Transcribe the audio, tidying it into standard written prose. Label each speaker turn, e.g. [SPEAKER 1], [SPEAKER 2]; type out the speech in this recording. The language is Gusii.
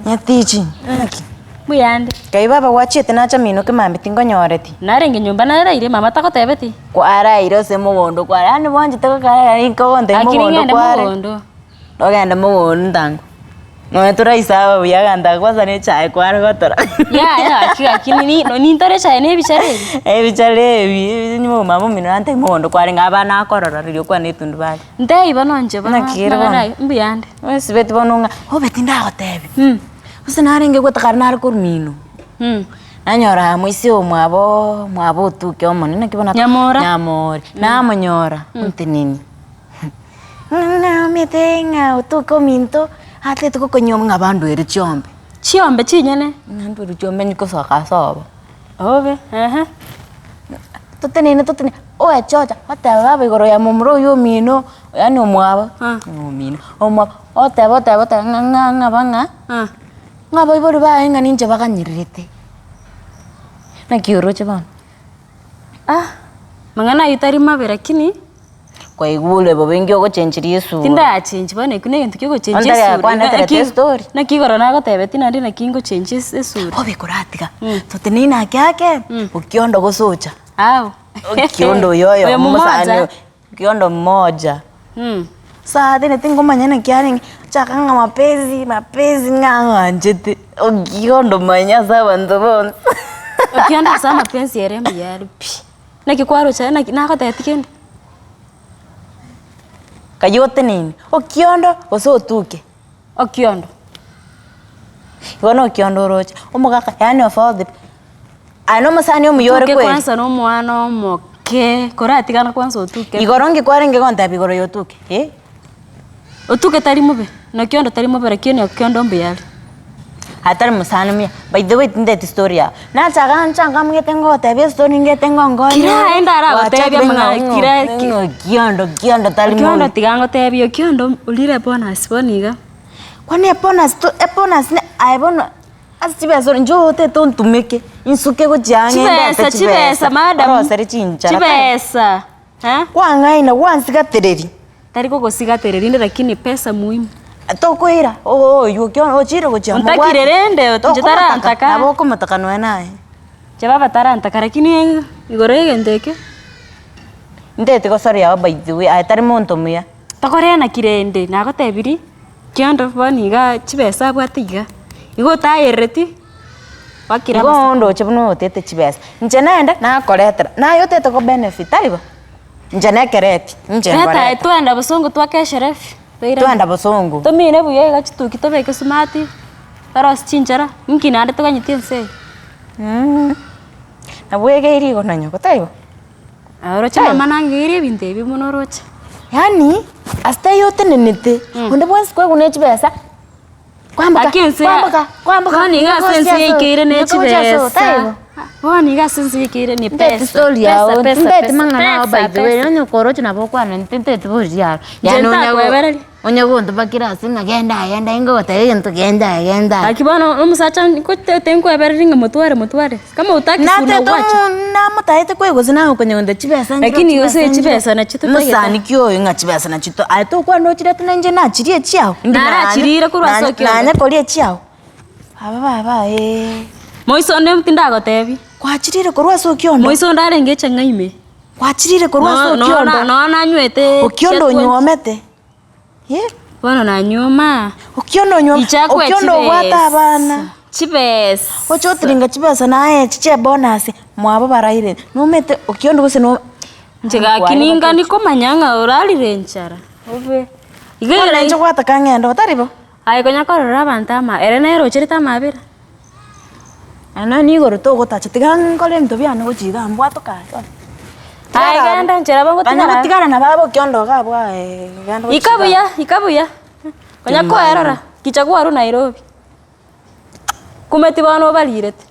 [SPEAKER 1] Nyatichi, naki?
[SPEAKER 2] Mbuyande.
[SPEAKER 1] Kai baba gwachiete nacha mino kemambia tinkonyoreti.
[SPEAKER 2] Narenge nyomba naraire mama tagotebeti.
[SPEAKER 1] Kwaraire ase mogondo kware yaani bwanchete gokara yaani nkogontebia
[SPEAKER 2] Lakini
[SPEAKER 1] mogondo
[SPEAKER 2] ng'ende
[SPEAKER 1] kware.
[SPEAKER 2] mogondo.
[SPEAKER 1] Ogende mogondo ntango. Nonya toraisaba buya egento ake kwanza na echae kware gotora.
[SPEAKER 2] Yaya gaki gaki nini nintore echae na ebichara ebi.
[SPEAKER 1] Ebichara ebi, onye mama omino nantebia mogondo kwarenge abana akorora riria okwana etundubari.
[SPEAKER 2] Ntebie bono inche bono
[SPEAKER 1] Naki ere bono?
[SPEAKER 2] amang'ana ayio mbuyande.
[SPEAKER 1] Oesibeti bono ng'a obe tindagotebia, gose narenge goeta kare nare korwa mino, nanyora moisia omwabo mwabo otuke omonene naki bono
[SPEAKER 2] Nyamora.
[SPEAKER 1] Nyamori, namonyora, ontenenia, ng'a ng'a omanyete ng'a otuke ominto, atete gokonywa ng'a bandwere chiombe.
[SPEAKER 2] Chiombe chinyene?
[SPEAKER 1] Ng'a ndwere chiombe nkosoka ase obo.
[SPEAKER 2] Obe, ehe.
[SPEAKER 1] Totenene totenene, oechocha, oteba baba igoro ya momura oywo omino, yaani omwabo, omino, omwabo, oteba oteba oteba ng'a ng'a ng'a ng'a, ng'a abaibori baye ng'a ninche baganyererete. Naki oroche bono?
[SPEAKER 2] Ah, mang'ana aywo tari mabe lakini.
[SPEAKER 1] Kwaigure bobe inki ogochencheria esura?
[SPEAKER 2] Tindachenchi bono ekio negento kiogochenchia
[SPEAKER 1] Onde
[SPEAKER 2] esura.
[SPEAKER 1] akwaneterete
[SPEAKER 2] Naki
[SPEAKER 1] estory.
[SPEAKER 2] naki igoro nagotebetie naende naki ngochenchia es- esura.
[SPEAKER 1] Bobe koratiga, toteneine ake ake, okiondo gosocha.
[SPEAKER 2] Ao.
[SPEAKER 1] Okiondo oyo
[SPEAKER 2] Oyo
[SPEAKER 1] oyomo omosani
[SPEAKER 2] mmoja.
[SPEAKER 1] oyo, okiondo mmoja. Saa tene tingomanya naki arenge, chaka ng'a mapenzi mapenzi ng'a ang'anchete, okiondo manya ase abanto bonsi.
[SPEAKER 2] Okiondo ase amapenzi ere mbuya are pi. Naki kwaroche naki nagotebetie kende?
[SPEAKER 1] Kaywo oteneine, okiondo gose otuke?
[SPEAKER 2] Okiondo.
[SPEAKER 1] Igo na okiondo oroche, omogaka yaani of all the aye na omosani omuya ore
[SPEAKER 2] Otuke
[SPEAKER 1] kweri.
[SPEAKER 2] kwanza na omwana omoke, koratigana kwanza otuke.
[SPEAKER 1] Igoro nki kwarenge gontebia igoro ya otuke eh?
[SPEAKER 2] Otuke tari mobe, na okiondo tari mobe lakini okiondo mbuya are.
[SPEAKER 1] Atari mosani muya, by the way tinteti story yao, nachaga ncha nkamogete ngotebia estory ngete ngonkonye
[SPEAKER 2] Kira aende aragotebia amang'ana kira ki-
[SPEAKER 1] Okiondo okiondo tari
[SPEAKER 2] Okiondo
[SPEAKER 1] mobe.
[SPEAKER 2] tiga ngotebie okiondo orire bonus bono iga.
[SPEAKER 1] Kwani ebonus to ebonus ne aye bono ase chibesa ore inche otete ontumeke, insuke gochia ang'e ndete
[SPEAKER 2] Chibesa chibesa madam,
[SPEAKER 1] orosere chinchara tari.
[SPEAKER 2] chibesa eh.
[SPEAKER 1] Kwang'aina gwansigatereria.
[SPEAKER 2] Tari kogosigatera rinde lakini pesa muhimu.
[SPEAKER 1] Tokoira oywo okio ochire gochia
[SPEAKER 2] Ontakire rende inche
[SPEAKER 1] Tokomotaka,
[SPEAKER 2] tarantaka.
[SPEAKER 1] nabo okomotaka nonya naye.
[SPEAKER 2] Inche baba tarantaka lakini igoro ya egento eke.
[SPEAKER 1] Nteti gosori yao by the way aye tari monto muya.
[SPEAKER 2] Tokorena ki rende nagotebirie, kiondo bono igaa chibesa abwate iga, igo otayerereti, wakire
[SPEAKER 1] Igo
[SPEAKER 2] amasa.
[SPEAKER 1] ondoche buna otete chibesa, inche nende nakoretera, naye otete ko benefit tari bo? Inche nekereti, inche
[SPEAKER 2] Reta
[SPEAKER 1] nkoreta.
[SPEAKER 2] twende bosongo twake esherehe, toirane.
[SPEAKER 1] Twende bosongo.
[SPEAKER 2] Tomine buya iga chituki tobeke smart, torosie chinchara, inki naende toganyeti ense eye.
[SPEAKER 1] Nabwegeiri igo na nyoko taibo?
[SPEAKER 2] Aye oroche mama nangeirie ebinto ebi buna oroche.
[SPEAKER 1] Yaani, ase taiyo otenenete, onde bwensi kweguna echibesa. Kwamboka,
[SPEAKER 2] Gaki ense ya-
[SPEAKER 1] kwamboka, kwamboka.
[SPEAKER 2] Bono iga ase ense yaikeire ne
[SPEAKER 1] Nyoka gochia ase
[SPEAKER 2] chibesa.
[SPEAKER 1] taibo.
[SPEAKER 2] Bono iga ase ense yaikeire ni
[SPEAKER 1] Nteti
[SPEAKER 2] pesa.
[SPEAKER 1] story yao,
[SPEAKER 2] Pesa, pesa,
[SPEAKER 1] nteti
[SPEAKER 2] pesa,
[SPEAKER 1] mang'ana ao
[SPEAKER 2] pesa,
[SPEAKER 1] by the way,
[SPEAKER 2] pesa.
[SPEAKER 1] onye koroche nabo okwana nteti bori aro.
[SPEAKER 2] Inche
[SPEAKER 1] Yaani onye go-
[SPEAKER 2] ntakwebereria.
[SPEAKER 1] onye gontobakera ase ng'a genda aye genda aye ngogotebia egento genda aye genda aye.
[SPEAKER 2] Gaki bono omosacha nkote nkwebereria ng'a motware motware. Kama hutaki si
[SPEAKER 1] Natete
[SPEAKER 2] unauacha.
[SPEAKER 1] omo namotaete kwegwa gose nagokonya gonte chibesa nchire
[SPEAKER 2] Lakini gose
[SPEAKER 1] chibesa nchire.
[SPEAKER 2] chibesa nachio totagete.
[SPEAKER 1] Mosani ki oyo ng'a chibesa nachio to aye tokwana ochirete na inche nachirie echiao. Indi nanye-
[SPEAKER 2] Narachirire korwa ase
[SPEAKER 1] nanye-
[SPEAKER 2] okiondo.
[SPEAKER 1] Nanye koria echiao. Baba baba eeh.
[SPEAKER 2] Moiso onde tindagotebia.
[SPEAKER 1] Kwachirire korwa ase okiondo.
[SPEAKER 2] Moiso onde arenge echang'a ime.
[SPEAKER 1] Kwachirire korwa ase okiondo.
[SPEAKER 2] Nonya nanywete
[SPEAKER 1] Okiondo onyuomete. Eh.
[SPEAKER 2] Bono nanyuoma.
[SPEAKER 1] Okiondo onyuomete.
[SPEAKER 2] Inche akoe
[SPEAKER 1] Okiondo obwate
[SPEAKER 2] chibesa.
[SPEAKER 1] abana.
[SPEAKER 2] Chibesa.
[SPEAKER 1] Oche otiringa chibesa naye echi chia bonus mwabo baraire. Nomanyete okiondo gose no.
[SPEAKER 2] Inche gaki ninga nikomanya ng'a orarire enchara. Obe. Iga
[SPEAKER 1] Bono
[SPEAKER 2] ere
[SPEAKER 1] inche gwataka ng'ende otari bo?
[SPEAKER 2] Aye konya korora abanto ama ere nere ocherete amabera.
[SPEAKER 1] Naende nonye igoro togotacha tiga nkore ebinto biane gochia igaa mbwatoke aye bono.
[SPEAKER 2] Aye genda nchera
[SPEAKER 1] Konya
[SPEAKER 2] bagotigara.
[SPEAKER 1] gotigara na baba okionda iga abwo aye genda gochia
[SPEAKER 2] Ika
[SPEAKER 1] igaa.
[SPEAKER 2] buya, ika buya, konya koerora, kicha kwarwa Nairobi. Kumeti bono obarirete.